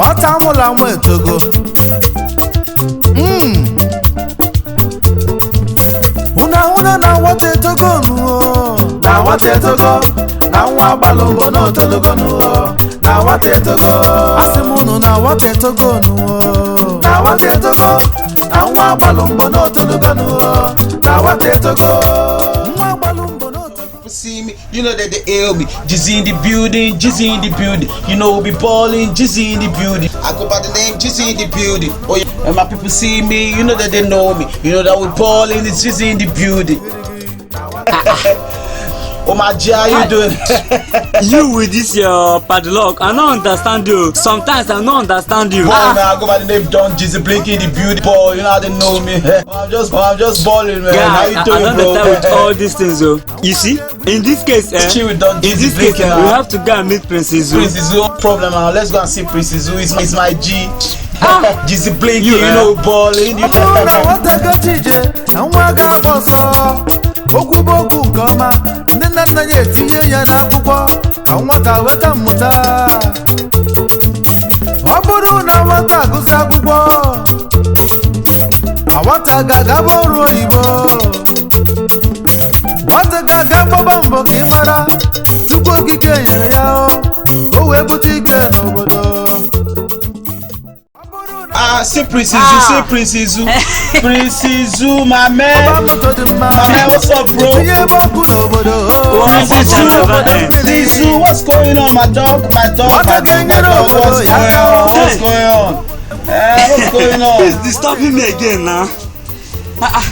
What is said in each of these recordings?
Nwata amụla amụ etogo. Unu ahụna na nwata etogo nuo. Na nwata etogo, na nwa gbalụ mbọ na otologo nuo. Na nwata etogo. Asị m unu na nwata etogo nuo. Na nwata etogo, na nwa gbalụ mbọ na otologo nuo. Na nwata etogo. Nwa gbalụ mbọ na otogo. See me, you know that they hail me. Jizzy in the building, Jizzy in the building. You know we be balling, Jizzy in the building. I go by the name Jizzy in the building. Oh yeah, when my people see me, you know that they know me. You know that we balling, it's Jizzy in the building. Oh my G, how you doing? You with this your padlock, I no understand you. Sometimes I no understand you. Boy, man, I go by the name Don Jizzy Blink in the building. Boy, you know how they know me. I'm just balling, man. Guy, How you doing, I don bro? dey tire with all these things o. You see, in this case, Chill with Don in Jizzy this case, Blinky we now. have to go and meet Prince Izu. Prince Izu, problem now. Let's go and see Prince Izu. It's my G. Jizzy Blinky, You, you, eh? know, balling. Ọ bụrụ na nwata gachi ije na nwa ga-agba ọsọ, okwu bụ okwu nke ọma, ndị nna nna ya etinye ya n'akwụkwọ ka nwata weta mmụta. Ọ bụrụ na nwata agụsị akwụkwọ na nwata ga-agaba ọrụ oyibo, nwata ga-aga gbaba mbọ ka ị mara Chukwu Okike nyere ya o, ka o wee bute ike n'obodo. Ah, see Prince Izu, see Prince Izu. Prince Izu, my Ọba man. Moto dị mma. My man, what's up, bro? Tinye ebe ọkụ n'obodo. Prince Prince Izu, Izu, Never end. Prince Izu, what's going on, my dog? My dog, What my dog, again, my you know, dog, what's yeah. going on? What's going on? Eh, what's going on? He's disturbing me again now.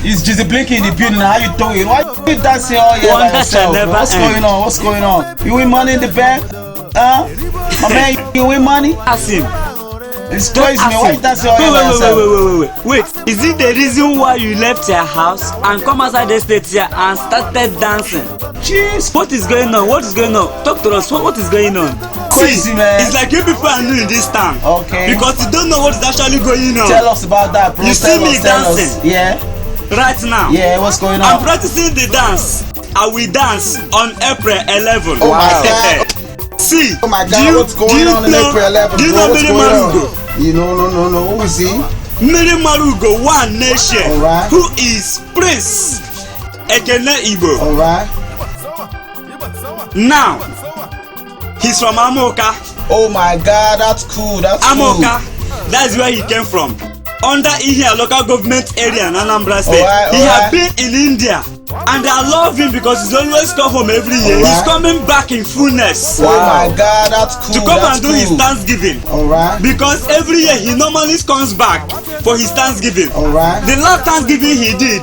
It's Jizzy Blinky in the building. How you doing? Why you dancing all here by Wonder yourself, shall bro? never What's end. going on? What's going on? You win money in the bank? Huh? My man, you win money? Ask him. It's Don't crazy, ask man. Why him. you dancing all Wait, here by wait, wait, yourself? wait, wait, wait, wait. Wait, is it the reason why you left your house and come outside the state here and started dancing? Jeez. What is going on? What is going on? Talk to us. What is going on? Crazy, See, man. it's like you people are new in this town. Okay. Because you don't know what is actually going on. Tell us about that, bro. You Tell see me us, tell us. dancing. Yeah. Right now. Yeah, what's going I'm on? practicing the dance. I will dance on April 11. Oh my God. See. Oh my do God, you, what's do going you on in know, April 11, Do you bro? know What's Mmiri going on? Marugo? You know, no. Who is he? Mmiri Marugo, one nation. Alright. Who is Prince Ekene Igbo. All right. Now, he's from Amoka. Oh my God, that's cool. That's Amoka, that's where he came from. Under Ihia Local Government Area in Anambra State. Alright, He alright. had been in India. And I love him because he's always come home every year. He's Alright. coming back in fullness cool. Oh my God, that's cool. to come That's and do his cool. Thanksgiving. All right. Because every year he normally comes back for his Thanksgiving. Alright. The last Thanksgiving he did,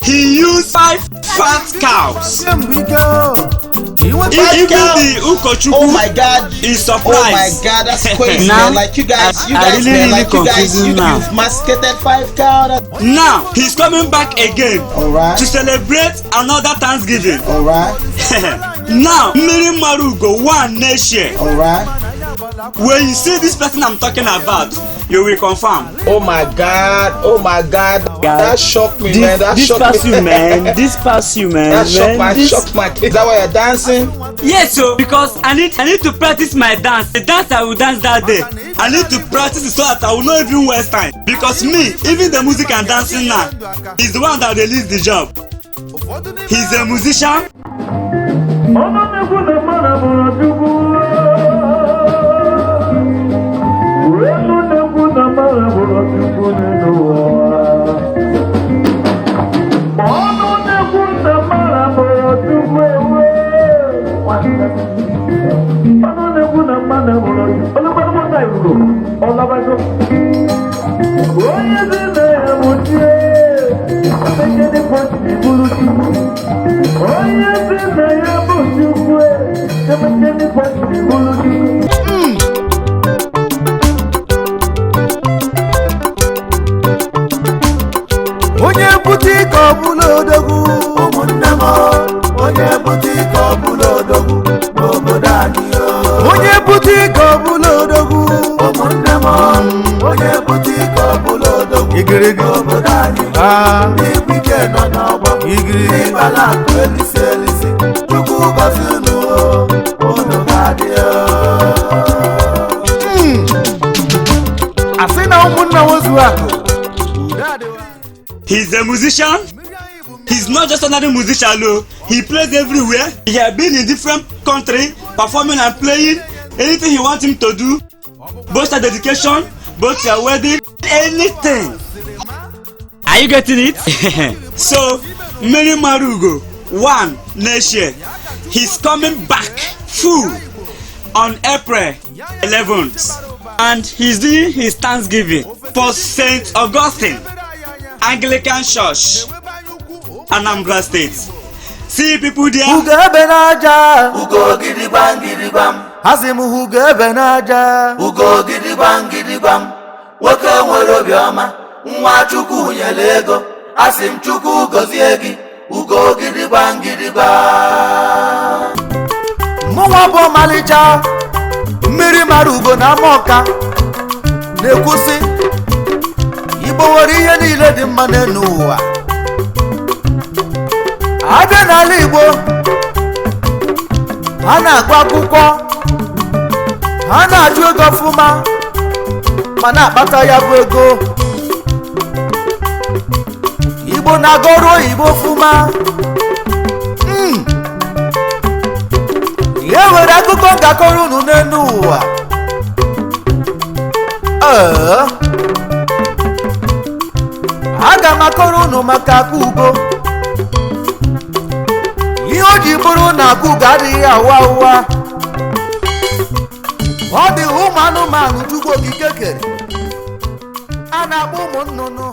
he used five fat cows. Ihe mgbe ike o, ka ị nweta Even cow. the Ukochukwu Oh my God. is Oh my surprised. God, that's crazy, Now, man. Like you guys, you I guys, really, man. really Like you guys, confusing you, now. you've masqueted five cow. That... Now he's coming back again Alright. to celebrate another Thanksgiving. All right. Now, Mmiri Marugo, one nation. All right. When you see this person I'm talking about, you will confirm. Oh my God. Oh my God. That shocked me, man. That this shocked pass me. you, man. This pass you, man. That shocked man. my, This- shocked my. Is that why you're dancing? Yes, so because I need to practice my dance. The dance I will dance that day. I need to practice it so that I will not even waste time. Because me, even the music I'm dancing now, is the one that released the job. He's a musician. Ọnụ na-ekwu na mmadụ bụrụ Chukwu. Ọnụ na-ekwu na mmadụ bụrụ Chukwu n'elu ụwa. Ọnụ na-ekwu na mmadụ bụrụ Chukwu ewe. Ọnụ na-ekwu na mmadụ bụrụ Chukwu. Ọlụgbanụmọta Igbo, ọlabago. Onye si na ya bụ chi. Omekede kwesịrị bụrụ Chukwu. Onye si na ya bụ Chukwu, emekede kwesịrị bụrụ Chukwu. Onye bute ike ọbụla odogwu, ụmụnne m, onye bute ike ọbụla odogwu n'obodo anyị. Onye bute ike ọbụla odogwu, ụmụnne m, onye bute ike ọbụla odogwu Igirigi. N'obodo anyị. Ah. Ndị ike nọ n'ọgbọ. Igirigi. Ndị bara akụ elisi elisi. Chukwu gọzi unu o, unu ga-adị o. Ụmụnna nwezu akụ udo adịwa. He's a musician. He's not just another musician, though. He plays everywhere. He has been in different country performing and playing anything he wants him to do. Both your dedication, both your wedding, anything. Are you getting it? So, Mmiri Marugo, one next year, he's coming back full on April 11th, and he's doing his Thanksgiving for St. Augustine Anglican Church, Anambra State. See people there. Ugo ebe n'aja. Ugo gidigbam gidigbam. Asị m ugo ebe n'aja. Ugo gidigbam gidigbam, nwoke nwere obiọma, nwa Chukwu nyere ego, asị m Chukwu gọzie gị, ugo gidigbam gidigbam. Mụnwa bụ ọmalịcha Mmiri Mara Ugo na ama ọka na-ekwusị Igbo nwere ihe niile dị mma n'elu ụwa. Abịa n'ala Igbo, ha na-agụ akwụkwọ, ha na-achụ ego ọfụma ma na-akpata ya bụ ego. Igbo na-aga ọrụ oyibo ọfụma. Ya nwere akụkọ ngakọrọ unu n'elu ụwa. Ee, aga m akọrọ unu maka akwa ugo. Ihe o ji bụrụ na akwa ugo adịghị awa ụwa, ọ dị ụmụ anụmanụ Chukwu Okike kere a na-akpọ ụmụ nnụnụ.